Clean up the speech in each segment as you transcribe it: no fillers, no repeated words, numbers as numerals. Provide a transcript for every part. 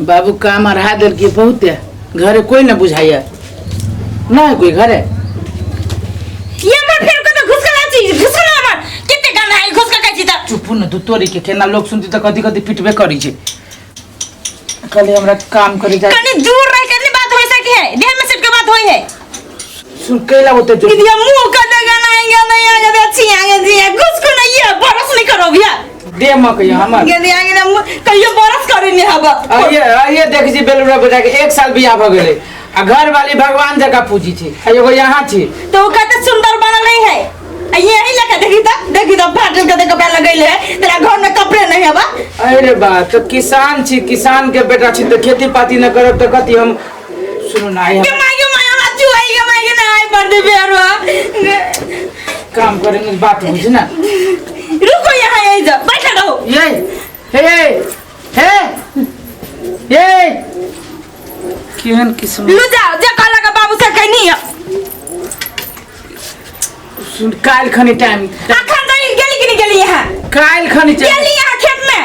बाबू काम अढ़ा देलकै बहुते, घरे कोई न बुझाइया ना है कोई घरे। ये हमर फेर कतऽ घुसकल छी, घुसकल हमर कते गाना है घुसकल कहै छी तऽ। चुपू न, तू तोरी के केना लोग सुनती तऽ कथी कथी पिटबे करी छै। कहली हमरा काम करे जाय। कनी दूर रह के नहीं बात होय सके है, देह में सिट के बात होय है। सुन कैला ओते जो दीदी मुंह का गाना आएगा नहीं आएगा दे छी आगे जी घुसको नहीं है, बरस नहीं करो भैया। दे मकई हमर। गेली आगे ना कहियो बरस करे नहीं हबा। आइए आइए देख छी बेलुरा बजा के 1 साल बियाह भ गेलै आ घर वाली भगवान जका पूजी छी आ एगो यहाँ छी। तो वो कते सुंदर बनल नहीं है आ यही लगा देखी त, देखी त फाटल के कपड़ा लगैले है, तेरा घर में कपड़े नहीं हबा। अरे बा तो किसान छी, किसान के बेटा छी तो खेती पाती न करब तो कथी हम। सुनू ना, आइ हम के माय के माय हमरा चुआई के माय के ना आइ पर दे बेरवा काम करेंगे बात बुझ ना। रुको यहाँ यही जा बैठा रहो। ये हे हे ये केहन किस्म। लू जाओ जे कहला के बाबू से कहनी है। सुन काल खनी टाइम अखन तो गेली कि नहीं गेली यहाँ? काल खनी चल गेली यहाँ खेत में।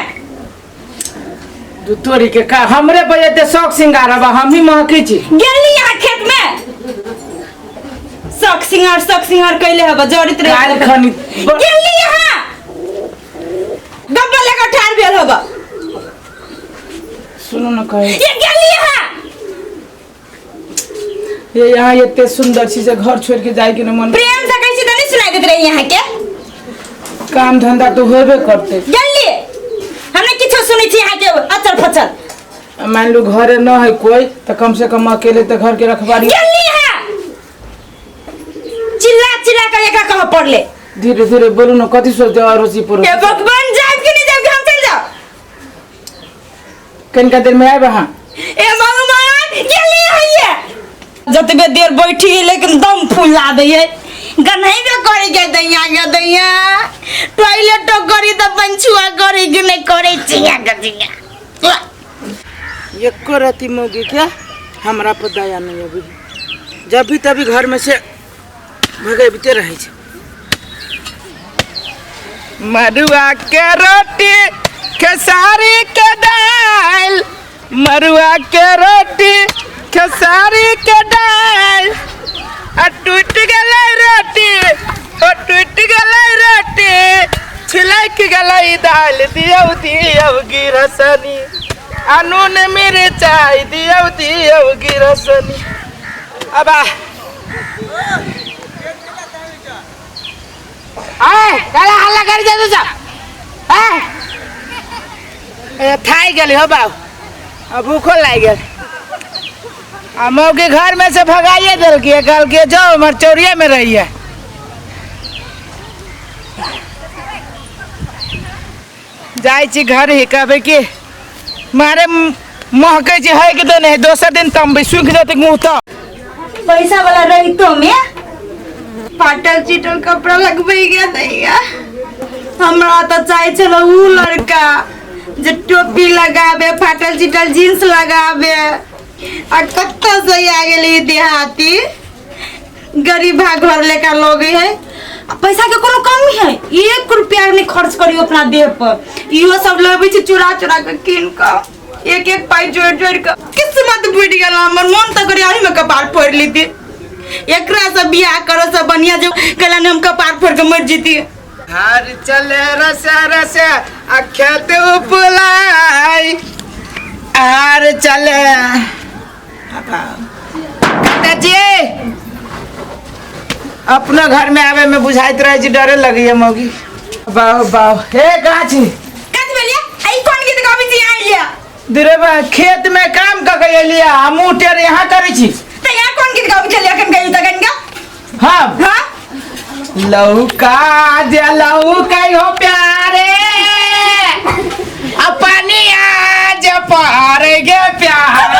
दू तोरी के का हमरे बजे ते शौक सिंगार हबा, हम ही महकी छी। गेली यहाँ खेत में शौक सिंगार, शौक सिंगार कैले हबा जड़ित रहे। काल खनी गेली यहाँ गब्बर लेकर ठाड़ भेल हबा। सुनू न कहे ये गेली यहाँ। ये यहाँ एते सुंदर छी से घर छोड़ के जाय के न मन। प्रेम से कहै छी त नहीं सुनाई देत रही यहाँ के। काम धंधा तो होबे करते। गेली हमने किछो सुनै छी यहाँ के अचर फचर। मान लो घरे न है कोई तो कम से कम अकेले तो घर के रखवारी। गेली यहाँ चिल्ला चिल्ला कर एकरा कह पड़ले। धीरे धीरे बोलू न कथी सोचते अड़ोसी पड़ोसी। ए भगवान जाब कि नहीं जाब कि हम चल जाओ। कनिका देर में आयब अहाँ। ए भगवान गेली है जतबे देर बैठी है लेकिन दम फुला दै है। गन्हई के करे के दैया के दैया टॉयलेट तो करी त पंछुआ करे कि नहीं करे चिया के चिया। एको रति मौगी क्या हमरा पर दया नहीं अभी, जब भी तभी घर में से भगेबते रहे छे। मरुआ के रोटी खेसारी के दाल, मरुआ के रोटी खेसारी के दाल, आ टूट गेलै रोटी, ओ टूट गेलै रोटी, छिलक गेलै दाल, दियौ दियौ गिरसनी, आ नून मिरचाइ दियौ दियौ गिरसनी। अब आ आए काला हल्ला कर जा तू जा आए ए थाई गेली हो बाबू, आ भूखो लाग गेल। आ मौगी घर में से भगाइए देलकी, कहलकी जाओ हमर चौरिया में रहिए। जाइ छी घर ही कहबै कि मारे महकै छी है कि देने है, दोसर दिन तमबै सूखि जेतै मुँह तऽ। पैसा वाला रहितो में फाटल चिटल कपड़ा लगबै के दैया। हमरा तऽ चाहे छल उ लड़का जे टोपी लगाबे, फाटल चिटल जींस लगाबे। आ कतऽ से आ गेलै ई देहाती गरीबा घर लेकर लोग है। आ पैसा के कोनो कमी है, 1 रुपया नहीं खर्च करियो अपना देह पर। इहो सब लबै छै चुरा चुरा के कीन कऽ, एक एक पाइ जोड़ि जोड़ि कऽ। किस्मत फूटि गेल हमर, मन तऽ करी एहिमे कपार फोड़ि लेती। एकरा से बियाह करऽ से बढ़िया जे कहला ने हम कपार फोड़ि कऽ मरि जैती। हर चले रस रस आ खेत उपलाई, हर चले जी अपना घर में आवे में बुझाइत रहे छी, डरे लगैया मौगी। बाहु बाहु हे कहाँ छी? कथी भेलियै? ई कोन गीत गाबै छी अहाँ लिअ? दुरे बा खेत में काम क के एलिया, हम टेर यहाँ करै छी। तऽ यहाँ कोन गीत गाबै छलियै अखन कहियौ तऽ कनिका? हम? हाँ? लौका जे लौका हो प्यारे, अपनी आज पार गे प्यार।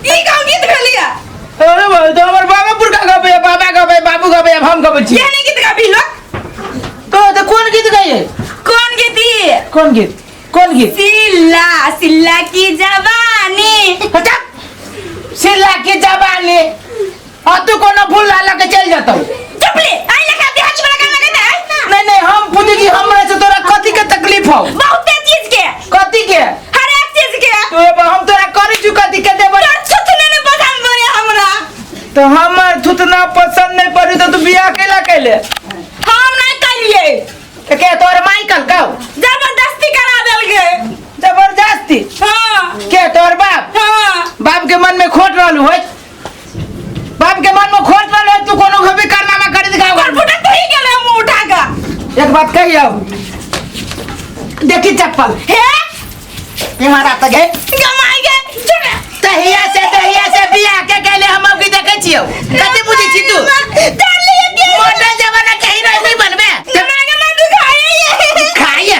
ई कोन गीत भेलियै? अरे भाई तो हमर बाबा पुरखा गबै, बाबा गबै, बाबू गबै, अब हम गबै छी। केहन गीत गाबी लोग? तो कोन गीत गाइए? कोन गीत ई? कोन गीत? कोन गीत? सिल्ला सिल्ला की जवानी। हटा! सिल्ला की जवानी। आ तू कोनो फूल ला के चल जतौ। चुप ले, आई लगा देहाती वाला गाना लगा दे। नहीं नहीं हम पूछे कि हमरा से तोरा कथी के तकलीफ हो? बहुते चीज के। कथी के? हर एक चीज के। तू तो हमर थुतना पसंद नहीं पड़ी तो तू बियाह कैला कैले? हम नहीं करिए। तो के तोर माई कल कहो? जबरदस्ती करा देल गे। जबरदस्ती? हाँ। के तोर बाप? हाँ। बाप के मन में खोट रहलू होय, बाप के मन में खोट रहलू होय, तू कोनो भी कारनामा कर दिखाओ। और फुटा तो ही गेले मुंह उठा का। एक बात कहियो, देखी चप्पल हे इमारा त गे गमाई गे छोड़। तहिया से बियाह के गेले हम अब की देखै छियौ, कथि बुझै छी तू? मॉडर्न जमाना के हीरो नहीं बनबे। खाइए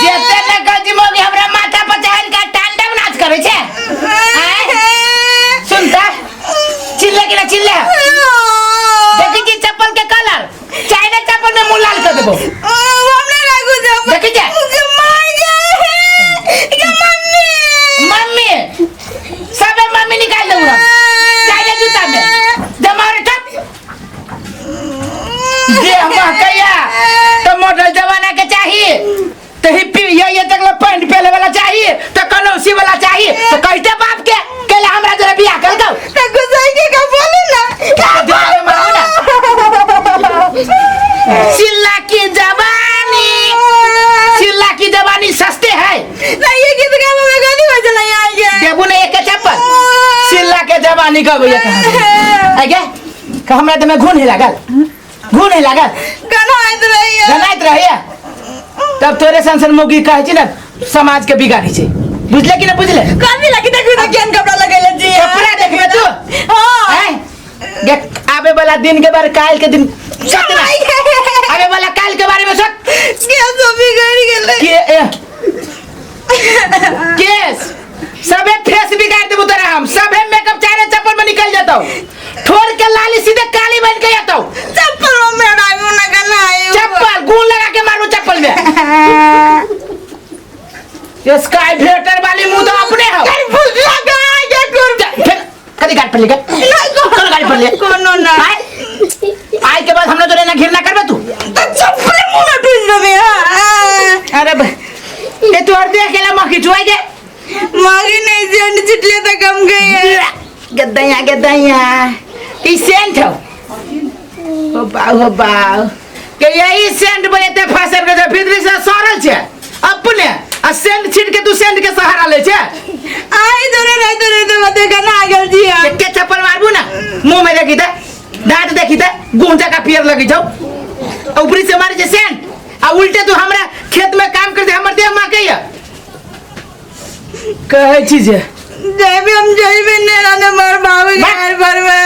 जेते न गजी मोगी हमरा माथा पर चढ़ के तांडव नाच करै छै। सुनता चिल्ले कि ना चिल्ले? देखी छी चप्पल के कलर, चाइना चप्पल में मुंह लाल कर देबो। देखी जे मम्मी सबे मम्मी निकाल देबो चाइना जूता में जमारे टप जे महकैया। तो मॉडल जमाना के चाहिए तो हिप्पी ये तक पैंट पहले वाला चाहिए तो कलौसी वाला चाहिए, तो कहते बाप के केला हमरा जरा बियाह कर दो। चिल्ला की जवानी, चिल्ला की जवानी सस्ते है। देबू ने एक चप्पल चिल्ला के जवानी कब ये कहा आगे का हमरा तो में घुन है लागल, घुन है लागल गनाइत रहिया। तब तोरे सन सन मौगी कहै छी ना समाज के बिगाड़ी छै, बुझले कि ना बुझले? कपड़ा लगेले जी। कपड़ा देखबे तू? हाँ। हैं? देख आवे वाला दिन के बारे, काल के दिन सोच ना, आवे वाला काल के बारे में सोच। के केस सबे फेस बिगाड़ देबो तोरा हम, सबे मेकअप चारे चप्पल में निकल जातो, ठोर के लाली सीधे काली बन के जातो। चप्पल गुण लगा के मारू चप्पल में। ये स्काई भेटर वाली मुंह तो अपने हो। फिर कदी गाड़ी पर ले गए, कौन गाड़ी पर ले? कोनो ना। आय आय के बाद हमरा जोरे ना घिरना करबे तू। चप्पल मुंह में ठुस देबे। हाँ। अरे ये तू और देख केला मक्खी चुआई दे। मांगी नहीं सेंट चिटले तो कम गई है। गदैया गदैया ई सेंट हो, हो बाऊ हो बाऊ के यही सेंट बनेते फसल के भीतरी से सड़ल छे अपने, आ सेंट छीट के तू सेंट के सहारा ले छे। आई तोरे रहते रहते बते गना आ गेल जी। के चप्पल मारबू ना मुंह में देखी ते दांत देखी ते गुंजा का पियर लगी जाओ, ऊपरी से मारे छे सेंट आ उल्टे तू हमरा खेत में काम करते हमर देह माके कहै छी जे जैबे हम जैबे ने रहने मर बाबू बा- घर पर में।